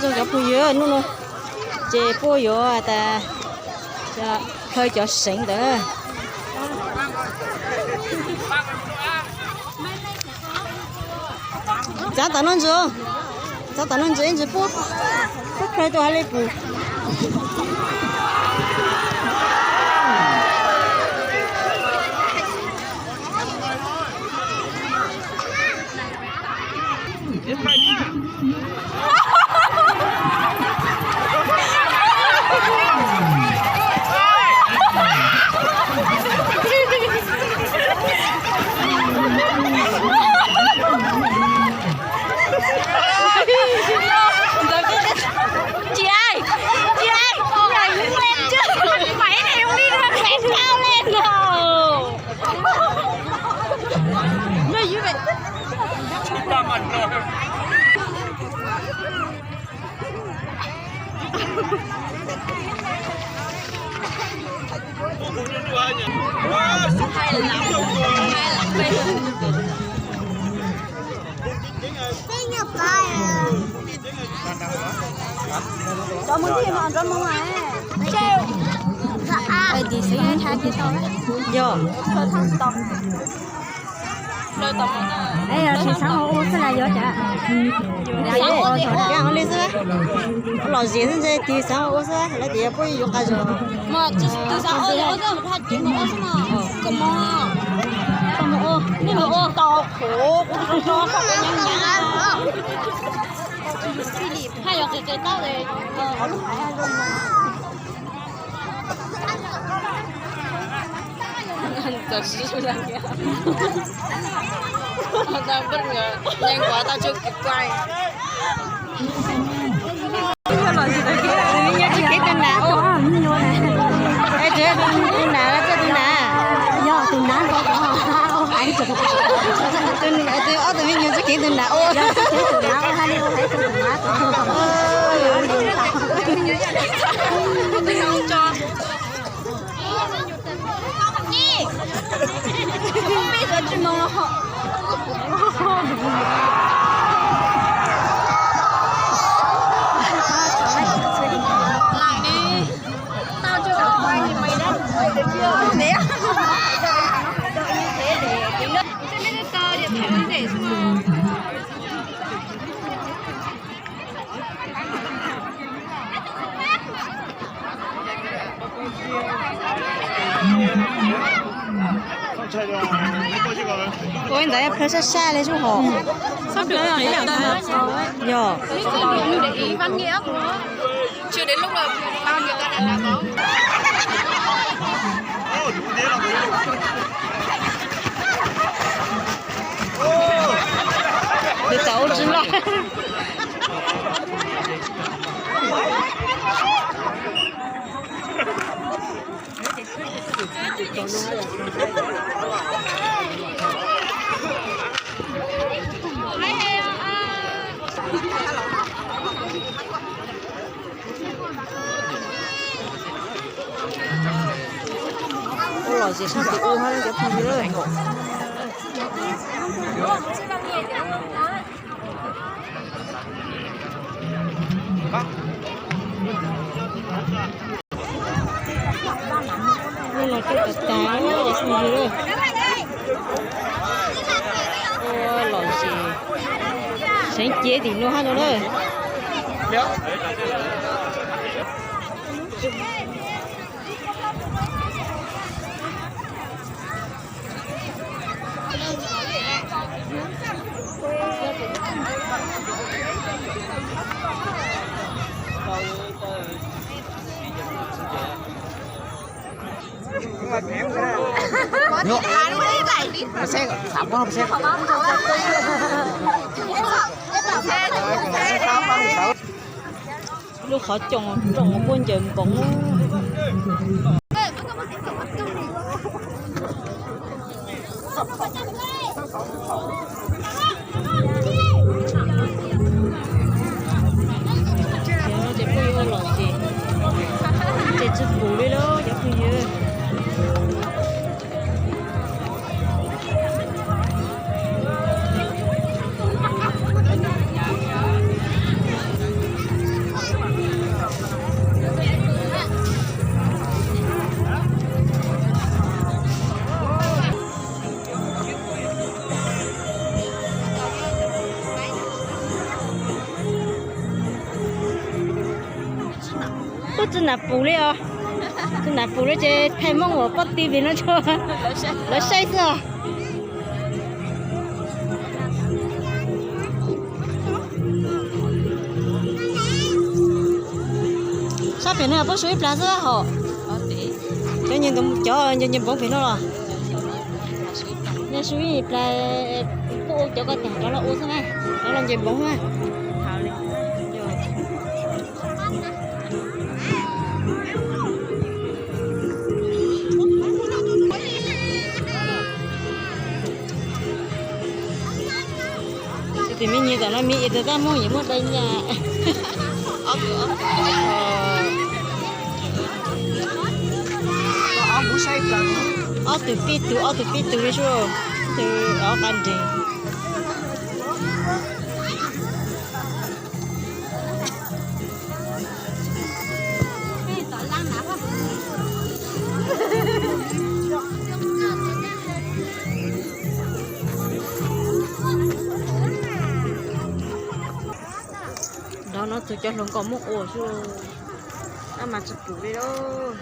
Zoo cov phooj ywg, hnub no ces puab yuav tas khaws cov seev ntawd. Txav tom no ntsis, txav tom no ntsis ib ntsis puab, puab khaws tuaj hauv li pum. Chị ơi, chị ơi, chị ơi, mày này không đi ra mẹ cao lên rồi. Yog. Tsis xav ua xwb las yog cas? Li xwb, lom zem xwb ntshe tig xav ua xwb, lawv tias puab yuav qab zog. Tau sib sib dag kiag. Tau npawg, neeg kuv tau tshuaj kev kuaj. Nyob tsis kev tus nam, tus nam, tus nam, yog tus nam, ob tug me nyuam tsis kev tus nam ua. Ua ntawd plhaw sab sab li sub hos. Yog. Nws tau ua tsis loj. Ua lom zem sab tim ub hab cov phooj ywg. Hnub no coob tas tas cov phooj ywg. Ua lom zem, seev cev tim no hab no na. Lub qhov coj nrooj puab ncaws nkoos. Ces puab yuav ua lom zem, ces tsis pum li lauj cov phooj ywg. Tsi nam pum li os. Tsi nam pum li ces thaij Moob uas pob ti vim no tso lawv saib xwb os. Sab pem no puab su ib plag xwb hom. Cov, cov nce npoov pem no los? Nce su ib plag, kuj ua cov ko tag rov los ua xwb na, rov los nce npoov na. Tus me nyuam tam no me es tus tab muaj yim muaj dai nyaj. Ob tug pib tug, ob tug pib tug li sub, tug ob qab nreeg. Nov no tug cov hluas nkauj Moob ua xwb, tab mas tsi pum li lauj.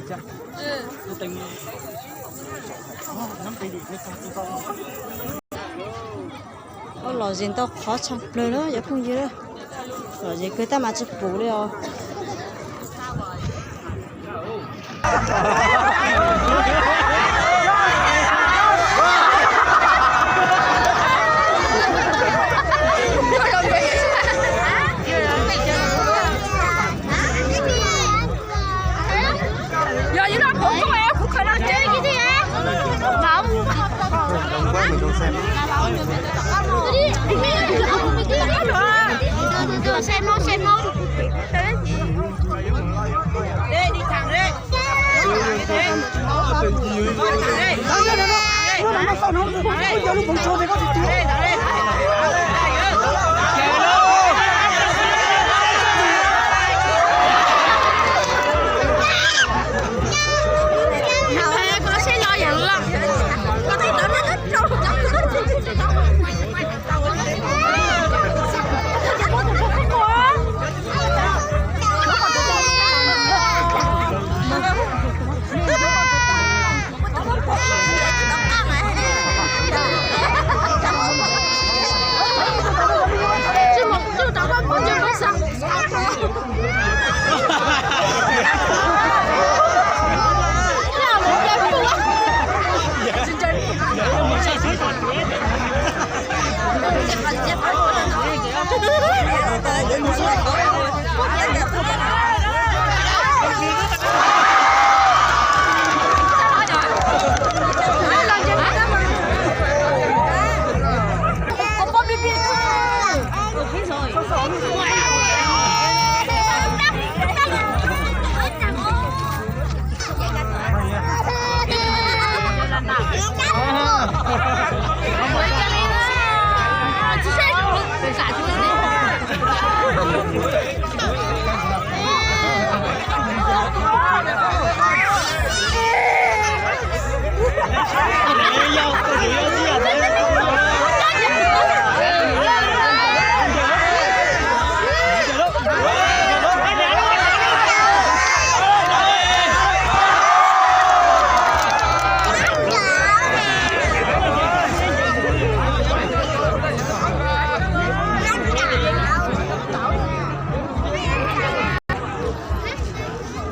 Lom zem ntau qhov tshaj plaws na cov phooj ywg. Lom zem kawg tab mas tsis pum li os.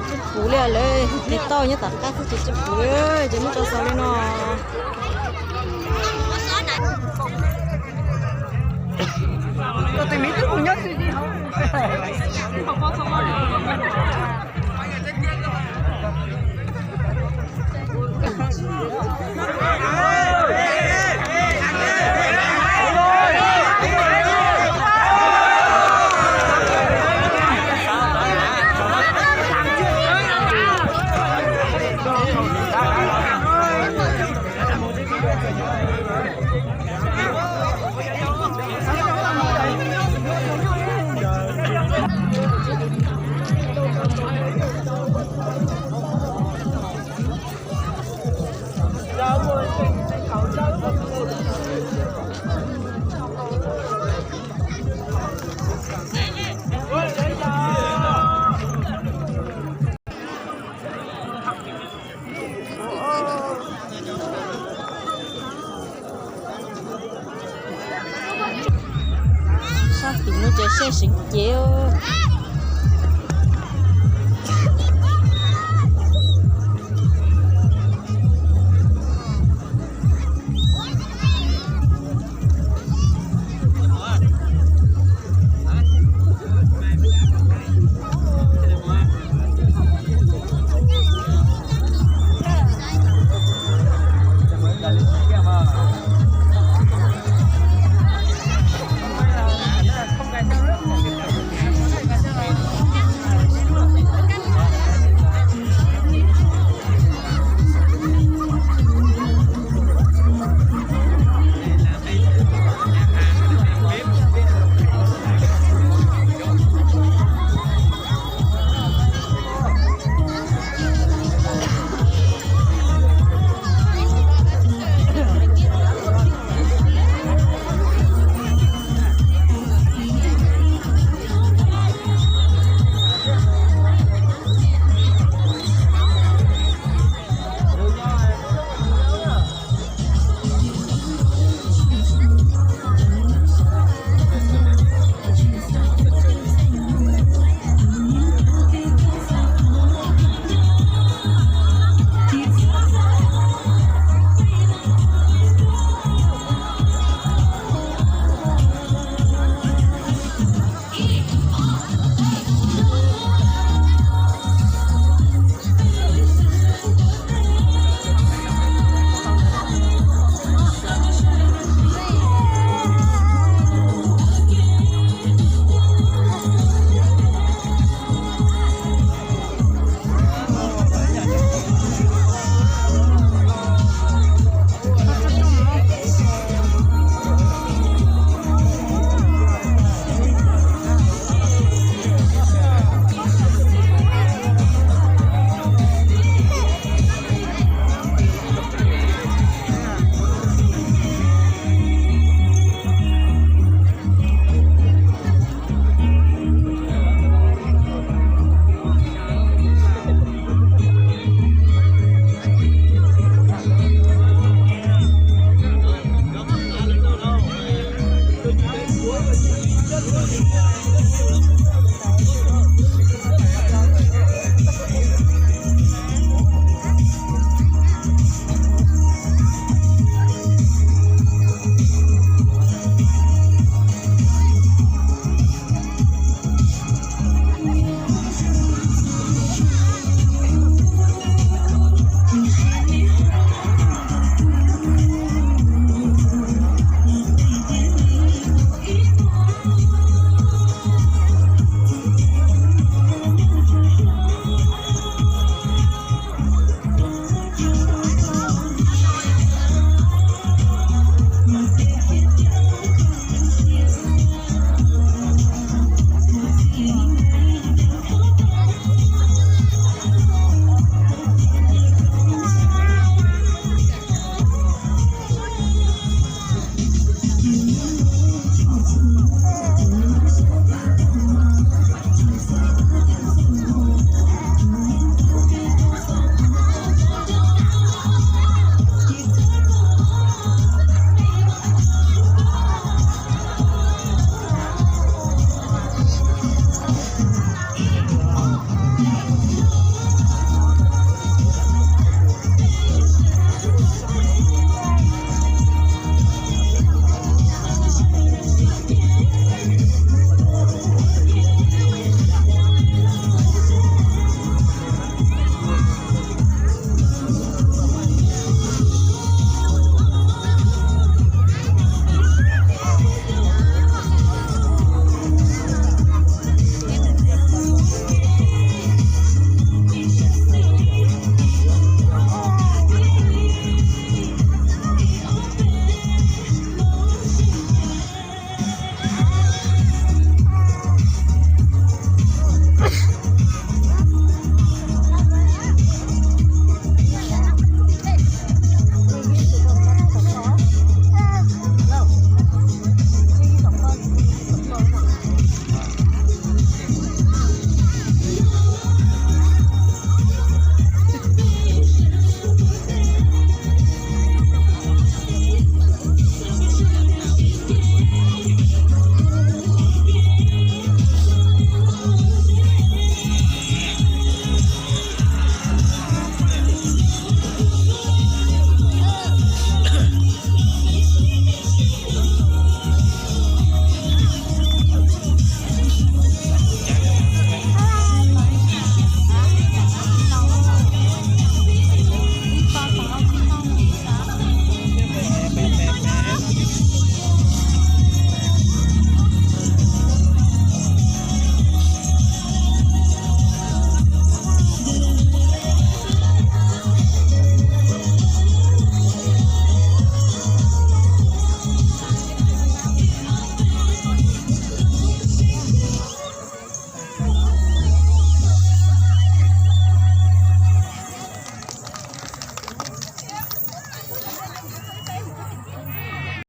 Tsis pum li lawv tes tauj nyob tom qab xwb ces tsis pum li, ces muab tso xaus li no. Sab tim no ces siab seev cev.